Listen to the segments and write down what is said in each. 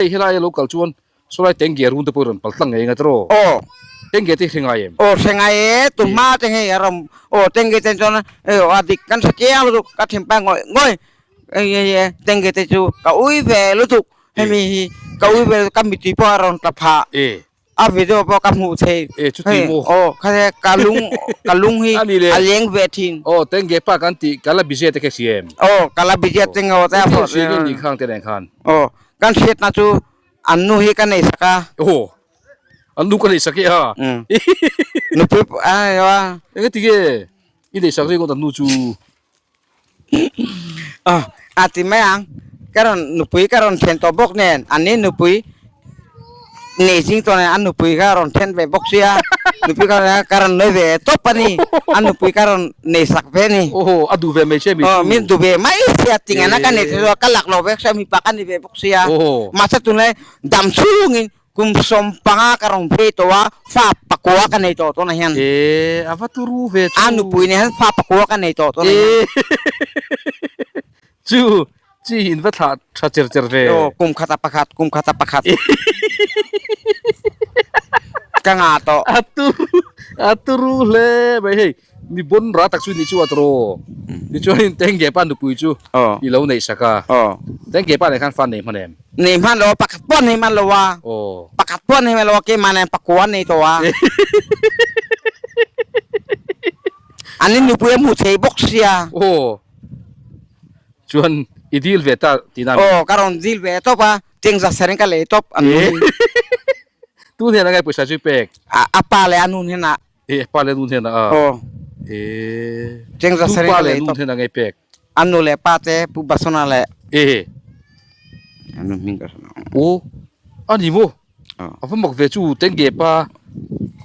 Hei helai a lo kal chuan sawlai tengge run te pawh i rawn pal tlang ngei nga tiraw? Aw. Tengge te i hre ngai em? Aw hre ngai e, tun hma te hei a rawn aw tengge te chuan aw a dik kan hre chiang lutuk ka thinpa ngawih ngawih hei hei tengge te chu ka ui ve lutuk hemi hi ka ui ve ka mittui pawh a rawn tla phah. A video pawh ka hmuh thei. E chuti maw? Aw kha he ka lung ka lung hi a leng ve thin. Aw tengge pa kan tih ka la bize te kha si em? Aw ka la bize te ngaw te a phawt. Si nge ni khang te nen khan. Aw kan hriatna chu an nu hi ka nei sak a. Aw an nu ka nei sak e a. Nupui a a. Enge tige i nei sak ringawt an nu chu. Aw a ti mai ang ka rawn nupui ka rawn then tawh bawk nen an ni nupui nei zing tawh nen an nupui kha rawn then ve bawk sia nupui ka rawn ka rawn nawi ve tawp a ni an nupui ka rawn nei sak ve a ni aw a duh ve mai che mi aw min duh ve mai sia tingana ka nei thei lo ka lak lo vek sia mipa ka ni ve bawk sia mahse tunlai dam chhungin Kum 15 ka rawn phei tawh a, fa pakua ka nei tawh tunah hian. E, a va turu ve chu. A nupui nen hian fa pakua ka nei tawh tunah hian. E, chu, chi in va thlah tha cher cher ve. Aw, kum khata pakhat, kum khata pakhat. Ka ngah tawh. A turu, a turu hle mai hei. Mi bon ra tak chu ni chu a tawh. Tichuanin Tengge pa nupui chu i lo neih sak a. Tengge pa nen khan fa nei hman em? Nei hman lo a, pakhat pawh nei hman lo a. Pakhat pawh nei hman lo a, keimah nen pakua an nei tawh a. An in nupui a hmu thei bawk sia. Chuan i dil ve ta tihna mi? Aw, ka rawn dil ve tawp a, chengza sarin ka lei tawp an nu hi. Tu hnenah nge pawisa chu i pek? A pa leh a nu hnenah. E pa le nu hnenah a. Aw. E. Chengza Tu sarin pa ka le lei nu tawp. hnenah ngei pek. An nu le pa te Pu Basona le. E. An nu hming ka hre lo. Aw. A ni maw? Aw. A va mak ve chu Tengge pa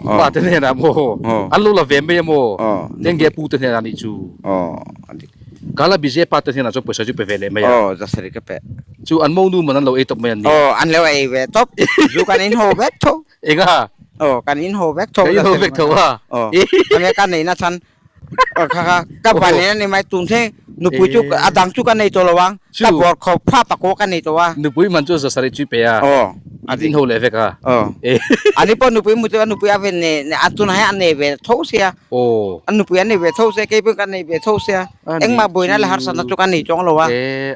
Aw. pa te hnenah maw? Aw. An lo la ve mai a maw? Aw. Tengge pu te hnenah nih chu. Aw. A dik. Kala Bijay pa te hnenah chuan pawisa chu pe ve leh mai a. Aw, zasari ka pe. Chu an monu man an lo ei tawp mai an ni. Aw, an lo ei ve tawp. Zu kan in ho vek tho. Enga? Aw, kan in ho vek tho. Kan in ho vek tho a. Aw, ame ka nei na chan. Aw, kha kha, ka pa nei na ni mai tun thleng nupui chu a dang chu ka nei tawh lo ang. Ka bawr khawp fa pakua ka nei tawh a. Nupui man chu zasari chu i pe a. Aw. An in ho leh vek a. Aw. Ani pawh nupui mu chu a nupui a ven nei, a tunah hian a nei ve tho sia. Aw. A nupui a nei ve tho sia, kei pawh ka nei ve tho sia. Engmah buaina leh harsatna chu ka nei chuang lo a. E.